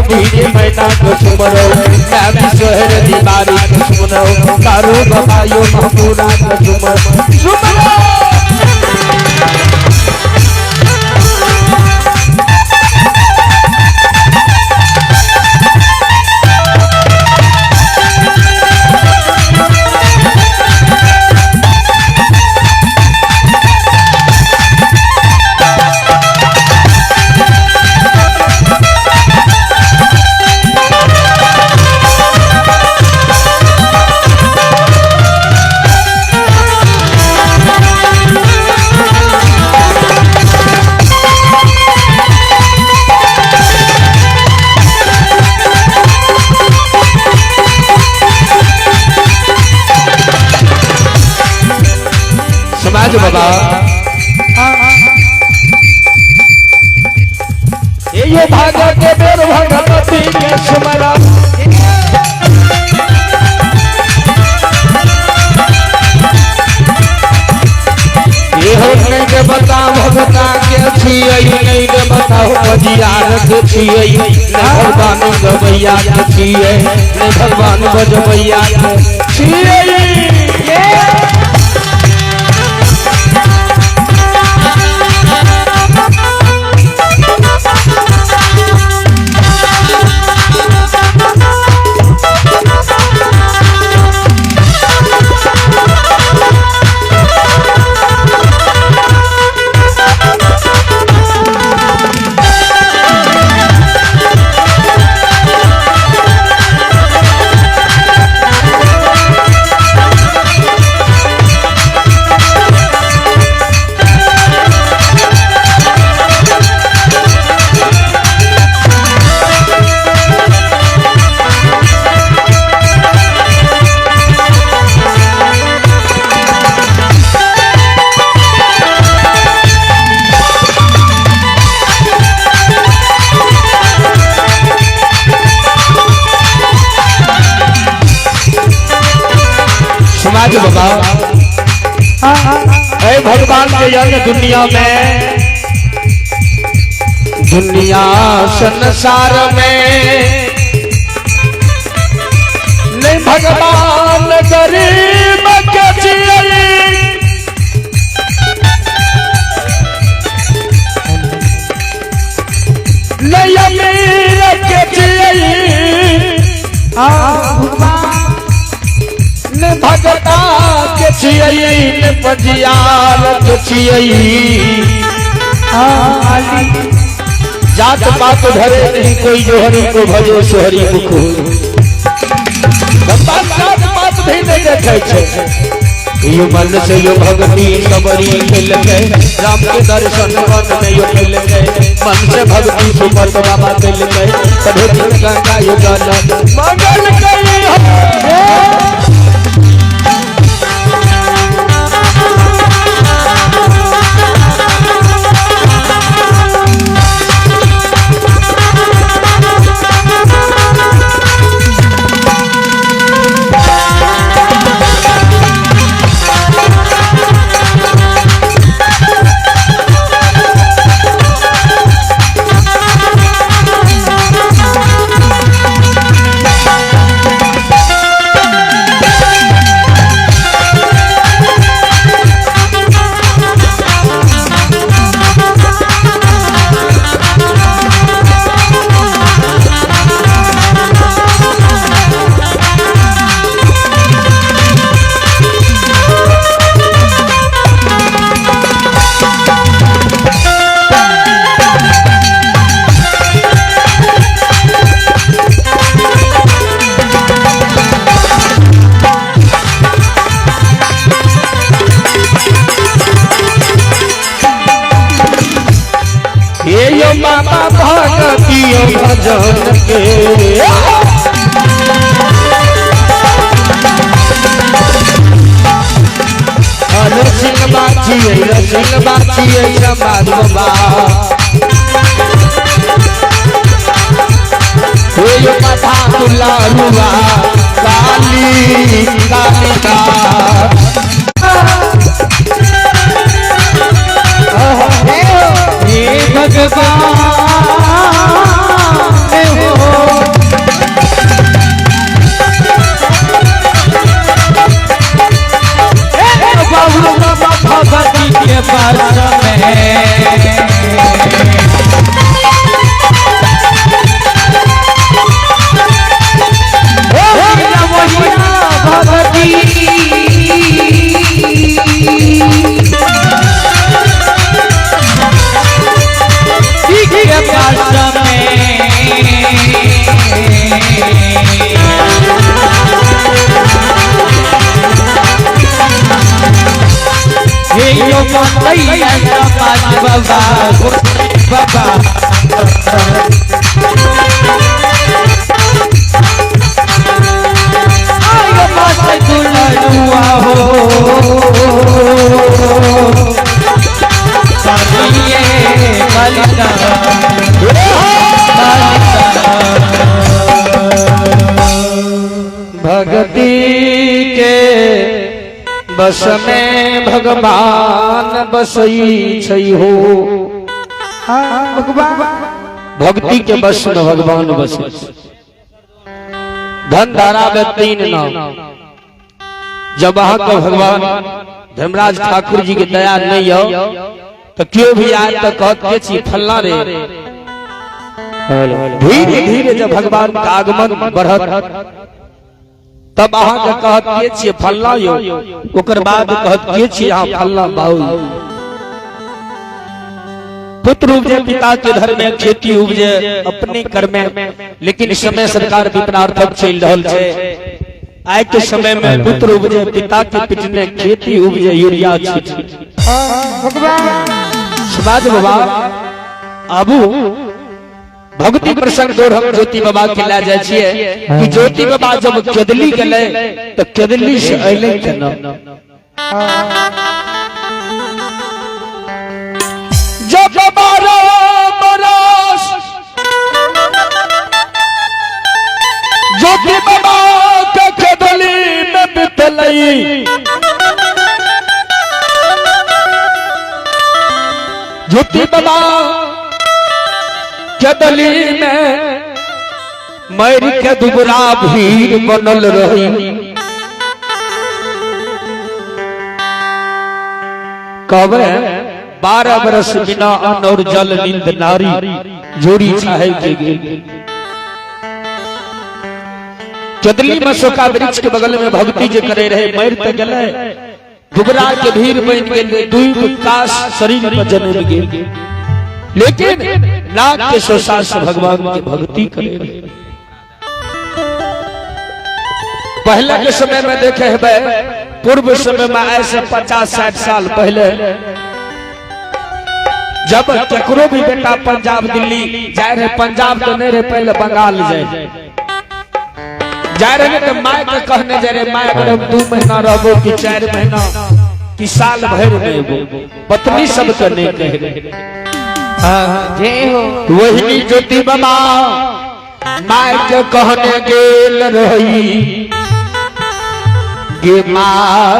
भगवती के मैना को सुमरो, मैं भी शहर दीवारी को सुमरो, कारू बाबा यो महबूरा को सुमरो सुमरो। समाज बाबा ये यो भागा के बेर भगवती के सुमरा, ये हो नहीं के बताओ भगता के छियै, नहीं के बताओ बजियार के छियै, नहीं भगवान गवैया के छियै, नहीं भगवान बजबैया के छियै। समाज बाबा ऐ भगवान के यज्ञ दुनिया में, दुनिया संसार में नहीं भगवान गरीब के छियै, नहीं अमीर के छियै, भगता के छियै, ने पजियार के छियै। जात पात धरे नहीं कोई, जो हरि को भजो सो हरि मुख होई। भगवान जात पात भी नहीं देखे छे। यो मन से यो भक्ति सबरी केलकै, राम के दर्शन मन में यो केलकै, मन से भक्ति सुमत बाबा केलकै, तभे गंगा यो गाना मंगल कई हो। बाबा भगती भजन के रसिंग बाछिए, रसिंग बाछिए समाज बाबा हे माथा दुलारुआ काली कालिका। हे भगवान हो। बाबा बाबा। आयो मस्त दुलरुआ हो सामिए कालिका भक्ति के बस में भगवान बसई छै हो। भक्ति के बस में भगवान बसै। धन धारा में तीन नाम। जब अहाँ के भगवान धर्मराज ठाकुर जी के दया नहीं हो तो क्यों भी आए तो कहत के छी फल्ला रे। धीरे धीरे जब भगवान का आगमन बढ़त तब अहाँ के कहत के छी फल्ला यो, ओकर बाद कहत के छी अहाँ फल्ला बाऊ। पुत्र उपजे पिता के धर्म में, खेती उपजे अपने कर्म में, लेकिन समय सरकार विपरार्थक चल रहल छै। आइ के समय में पुत्र उपजे पिता के पिटने, खेती उपजे यूरिया छीट। समाज बाबा आबू भक्ति प्रसंग दौड़ हम ज्योति बाबा के लए जाइ छियै कि ज्योति बाबा जब केदली गेलै तऽ केदली से अयलै केना। जब 12 बरस ज्योति बाबा के केदली में बितलै, ज्योति बाबा केदली में मर के दुबरा भीड़ बनल रही। कहबे 12 बरस बिना अन्न और जल नींद नारी जोड़ी चाहे के गेल। चदली में सोका वृक्ष के बगल में भक्ति जे करे रहे मर त गेलै, दुबरा के भीड़ बन गेल, दुई काश शरीर पर जन्म गेल, लेकिन नाक के सोसा से भगवान के भक्ति करे रहे। पहले के समय में देखे है, पूर्व समय में ऐसे 50-60 साल पहले जब केकरो भी बेटा पंजाब दिल्ली जाए रहे, पंजाब तो नहीं रहे, पहले बंगाल जाए जाए रहे तो my के कहने जाए रहे, my अगर हम 2 महीना रहबो कि 4 महीना कि साल भर में एबो, पत्नी सबके नहीं कह रहे। जय हो। वही ज्योति बाबा my के कहने गेल रही गे माँ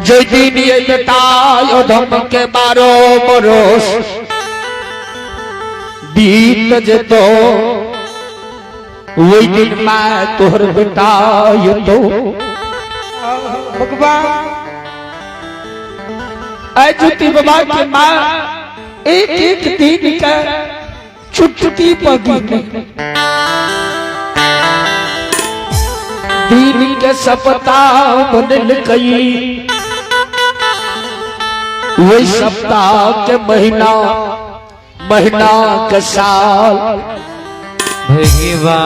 जय दिन ये बेटा अधम के 12 बरस बीत जेतो वही दिन माँ तोहर बेटा तो भगवान। ऐ ज्योति बाबा के माँ एक एक दिन का चुटकी पगी दिन के सप्ताह बनल कई, वही सप्ताह के महीना, महीना के साल। भगवान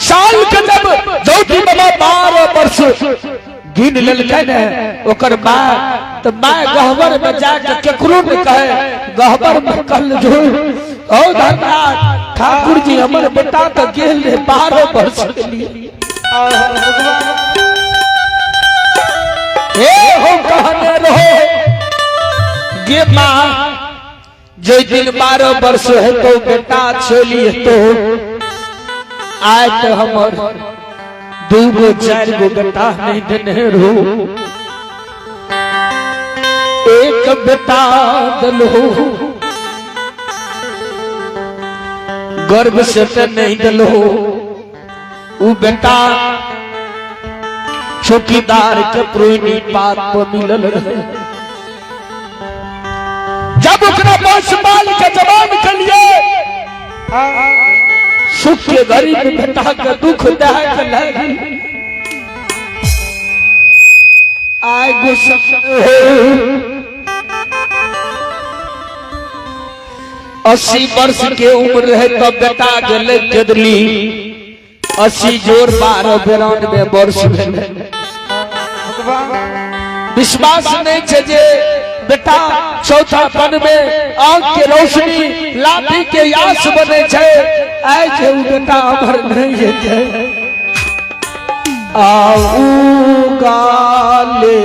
साल के जब ज्योति बाबा 12 वर्ष गिन लेलकै ने ओकर माँ, तो माँ गहबर में जाके केकरो ने कहे, गहबर में कहल जो ओ धर्मराज ठाकुर जी हमर बेटा तो गेल रहे 12 वर्ष के लिए। ए हो कहने रहो गे माँ जे दिन 12 वर्ष है तो बेटा चली तो आए तो हमर 2 गो 4 गो बेटा नहीं देने रो, एक बेटा दलो गर्भ से तो नहीं दलो, उ बेटा चौकीदार के पुरानी बात पर मिलल रहे। जब ओकरा वंश बाल के जवान के लिए सुख के गरीब बेटा के दुख दे के लगी आय गुस्सा 80 वर्ष के उम्र रहे तब बेटा गेलै केदली, 80 जोर 12 92 वर्ष भेलै। विश्वास नहीं छे जे बेटा चौथा पन में आंख के रोशनी लाठी के आस बने छे, आइ जे उ बेटा हमर नहीं हेतै। आऊ गाले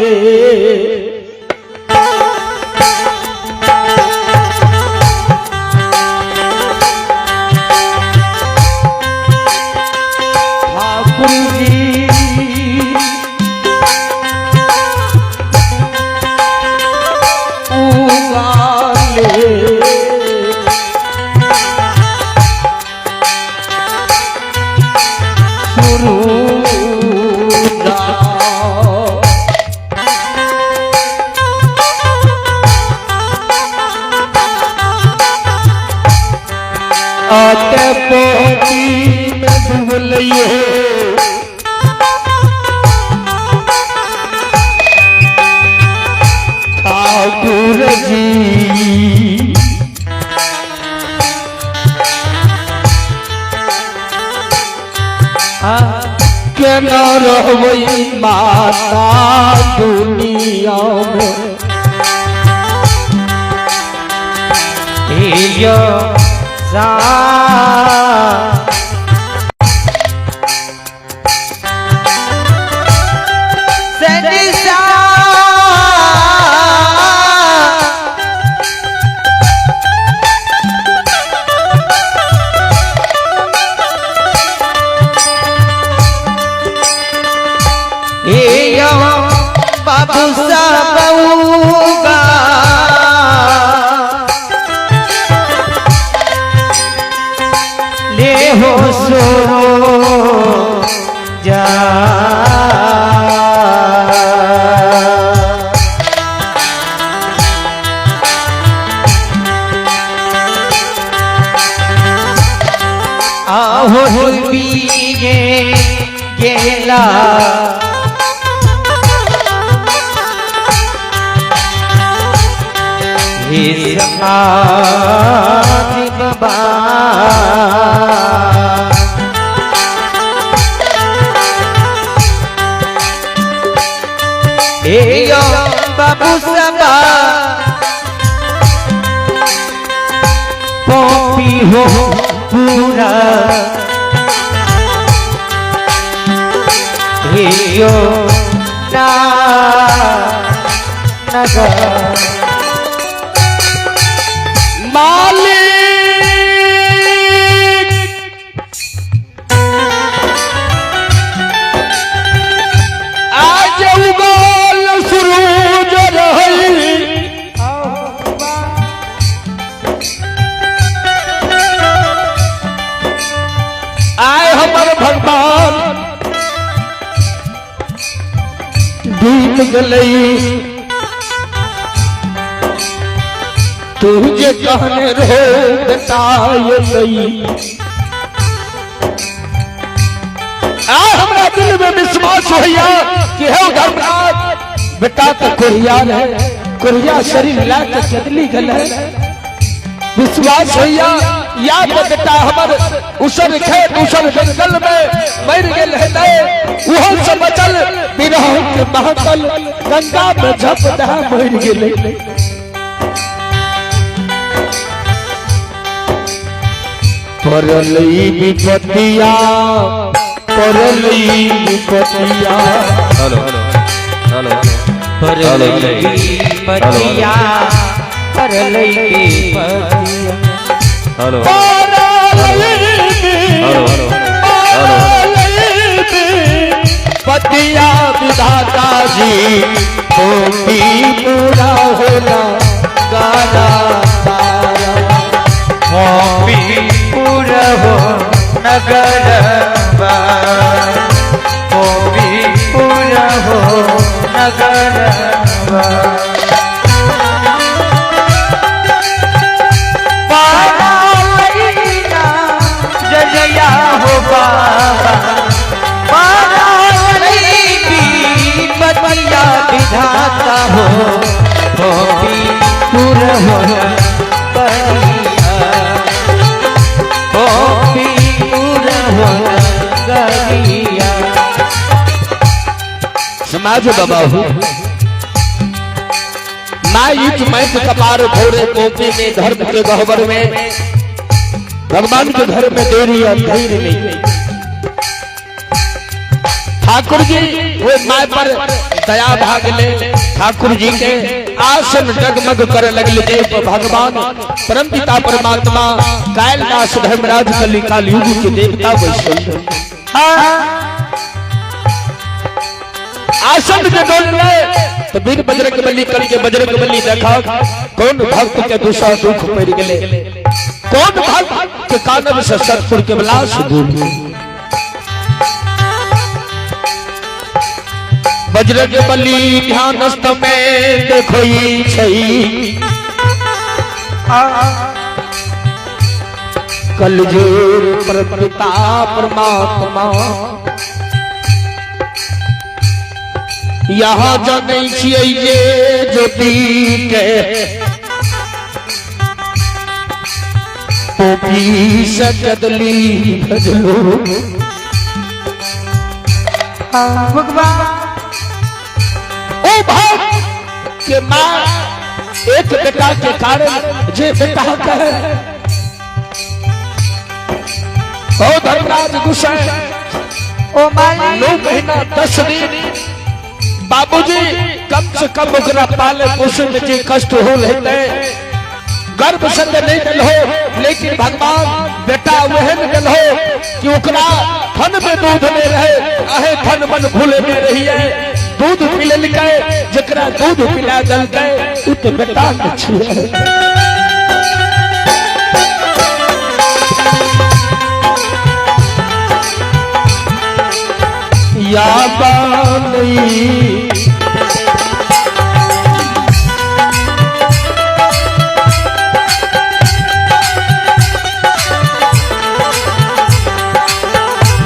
ठाकुर जी उगाले सुरूजा। आते पोती में डूबलिए ठाकुर जी, केना रहबै माता दुनिया में। यो सा सनिसा यो बाबू सबऊगा ले हो सो जा। आहो डूबिए गेला हे समाधि बाबा। हे यो बाबू सबा पॉपी हो पूरा। हे यो ना नगर मालिक आज उगल सूरज रही, आए हमर भगवान डूब गलई। तू जे कहने रहो बेटा ये गई, आ हमरा दिल में विश्वास होइया कि हे धर्मराज बेटा तो कोरिया है, कोरिया शरीर ला के चदली गल है। विश्वास होइया या तो बेटा हमर उसर खेत उसर जंगल में मर गेल है, उहो से बचल बिरह के महकल गंगा में झप दहा मर गेल। परलई विपतिया, परलई विपतिया, हेलो हेलो परलई पतिया, परलई पतिया, हेलो परलई हेलो पतिया विधाता जी होती पूरा होला गाना तारा। गोपीपुर हो नगर गोपीपुर हो नगर जया हो बाबा पतिया विधाता हो गोपीपुर हो गोपीपुर हो गरिया। समाज बाबा हो। माई मैत कपार भोरे कोपी में धर्म के गहबर में भगवान के घर में देरी और धैर्य नहीं। ठाकुर जी वो my पर दया भाग ले, ठाकुर जी के आसन जगमग कर लगल देव भगवान परम पिता परमात्मा कायलदास धर्मराज कली काल युग के देवता वैष्णव। आसन के डोल ले तो वीर बजरंग बली करके बजरंग बली देखा कौन भक्त के दूसरा दुख पड़ गए, कौन भक्त के कानब से सतपुर के विलास दूर। बजरंग बली ध्यानस्थ में देखो छई कलजोर पर पिता परमात्मा। यहाँ जनै छियै जे ज्योति के पोपी से कदली भजलो। भगवान ओ भक्त के माँ एक बेटा के कारण जे बेटा कहे ओ धर्मराज गुस्सा ओ माई 9 महीना 10 दिन बाबूजी कम से कम ओकरा पाले पोषण में जे कष्ट हो रहते गर्भ से तो नहीं दिल हो, लेकिन भगवान बेटा वहन दिल हो कि ओकरा थन में दूध में रहे, अहे थन मन भूले में रही है दूध पिललकै, जकरा दूध पिला दलकै उ तो बेटा के छियै। या बानी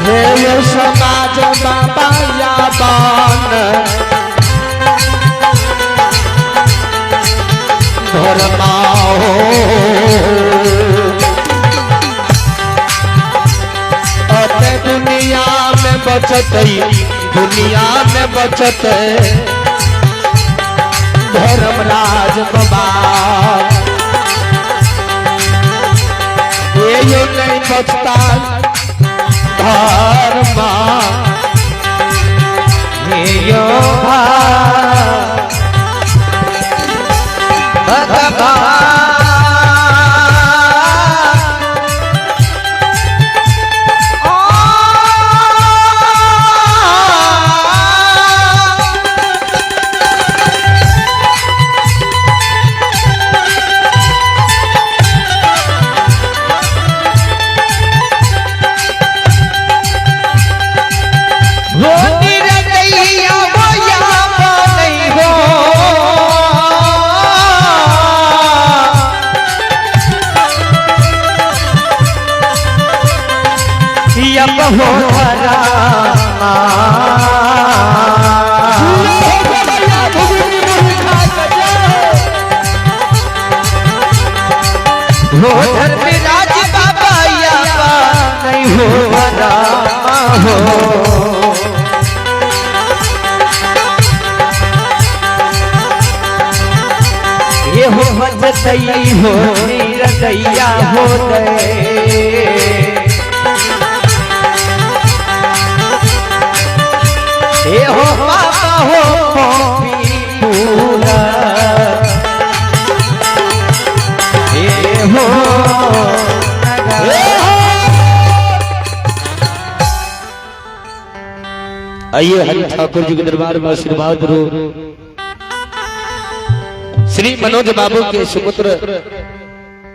हे समाज बाबा या बान धर्मा हो अते दुनिया में बचत, दुनिया में बचत धर्मराज बाबा ये यो नहीं बचता धर्मा यो धर्मराज बाबा या नहीं हो रामा हो। ये हो बजतई हो निरदैया हो दे ये हो बाबा हो पूरा ये हो। आइए हरि ठाकुर जी के दरबार में आशीर्वाद रो। श्री मनोज बाबू के सुपुत्र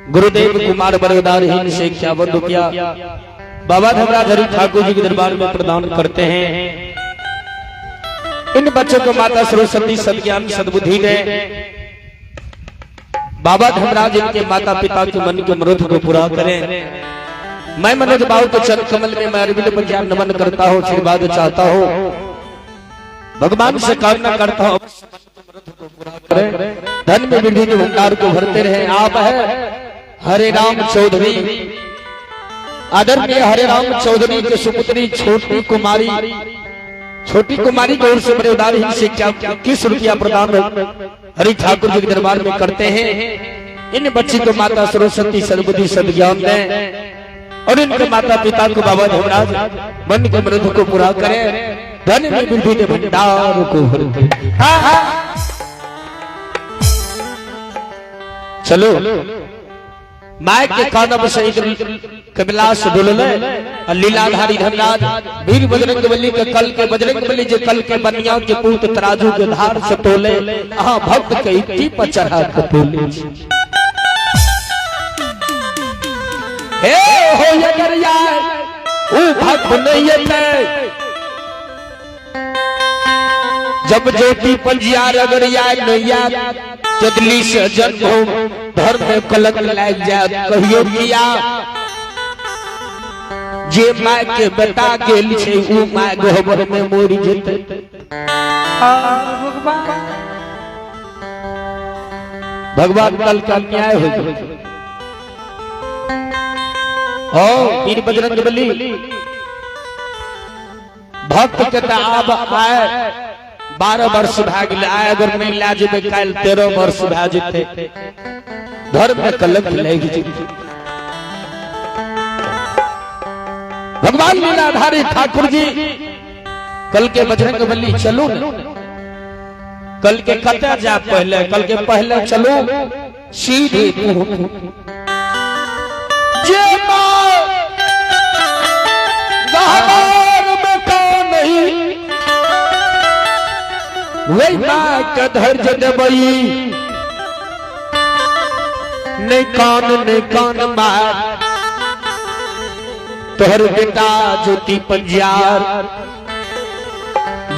गुरुदेव कुमार बरगदार हिंद से 51 रुपया बाबा धर्मराज हरि ठाकुर जी के दरबार में प्रदान करते हैं। इन बच्चों को माता सरस्वती सदज्ञान सद्बुद्धि दे। बाबा धर्मराज इनके माता पिता के मन के मनोरथ को पूरा करें। मैं मनोज बाबू के चरण कमल में मैं अरविंद पंजाब नमन करता हूँ, आशीर्वाद चाहता हूँ, भगवान से कामना करता हूँ धन में वृद्धि के भंडार को भरते रहे। आप है हरे राम चौधरी, आदरणीय हरे राम चौधरी के सुपुत्री छोटी कुमारी, छोटी कुमारी की ओर से बड़े उदार ही से 21 रुपया प्रदान हरि ठाकुर जी के दरबार में करते हैं। इन बच्ची को माता सरस्वती सद्बुद्धि सद्ज्ञान दें और इनके माता पिता को बाबा धर्मराज मन के मृद को पूरा करे, धन में वृद्धि दे, भंडार को भर दे। चलो my के कानब सहित कबिलास डोलले और लीलाधारी धनराज वीर बजरंग बली के कल के बजरंग बली जे कल के बनिया के पूत तराजू के धार से तोले, अहाँ भक्त के इट्टी पर चढ़ा के तोले। हे हो अगर यार ऊ भक्त नहीं एते, जब ज्योति पंजियार अगर यार नहीं याद चदली से जन्म हो धर्म में कलंक लाग जाए। कहियो किया जे my के बेटा गेल छै ऊ my गोबर में मोरी जेते। भगवान कल का अन्याय हो गया। ओ वीर बजरंग बली भक्त के त आब आए 12 वर्ष भए गेलै, आइ अगर नहीं लए जेबै काल्हि 13 वर्ष भए जेतै, धर्म में कलंक लागि जेतै। भगवान लीलाधारी ठाकुर जी कल के बजरंग बली चलू ने, कल के कतऽ जायब पहले, कल के पहले चलू सीधे जे माँ गहबर में का नहीं वही माँ के धैर्य देबई, नहीं कान नहीं कान मार तोहर बेटा ज्योति पंजियार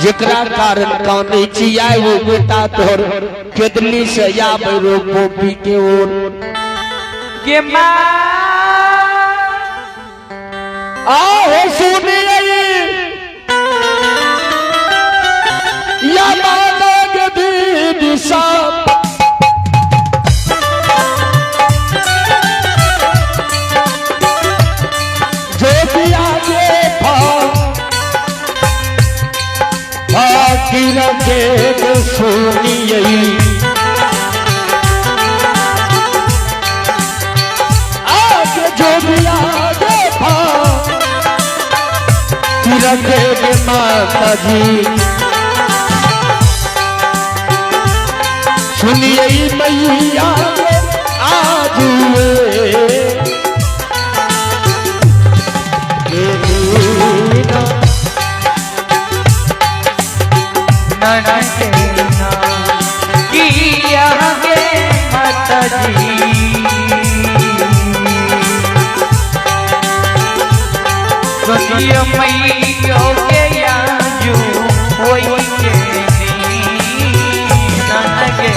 जेकरा कारण काने चियाए वो बेटा तोहर केदली से आबे रो गोपी के ओर। के माँ आहो सुनिए या माता के दीदी साहब जो भी आगे फाकिर के सुनिए आगे जो भी आगे फाकिर के माता जी सुनिए मैया आज किया गे माता जी सुनिए मैया के आजू वही के ननगे।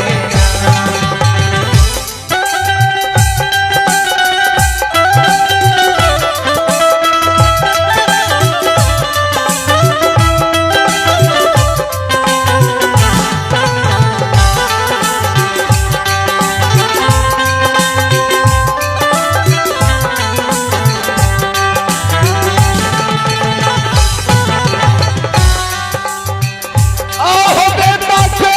आहो बेटा के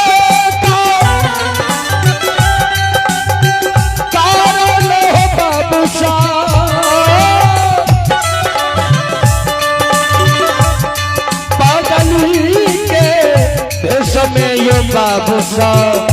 कारण हो बाबू साहब पागल के भेष में यो बाबू साहब।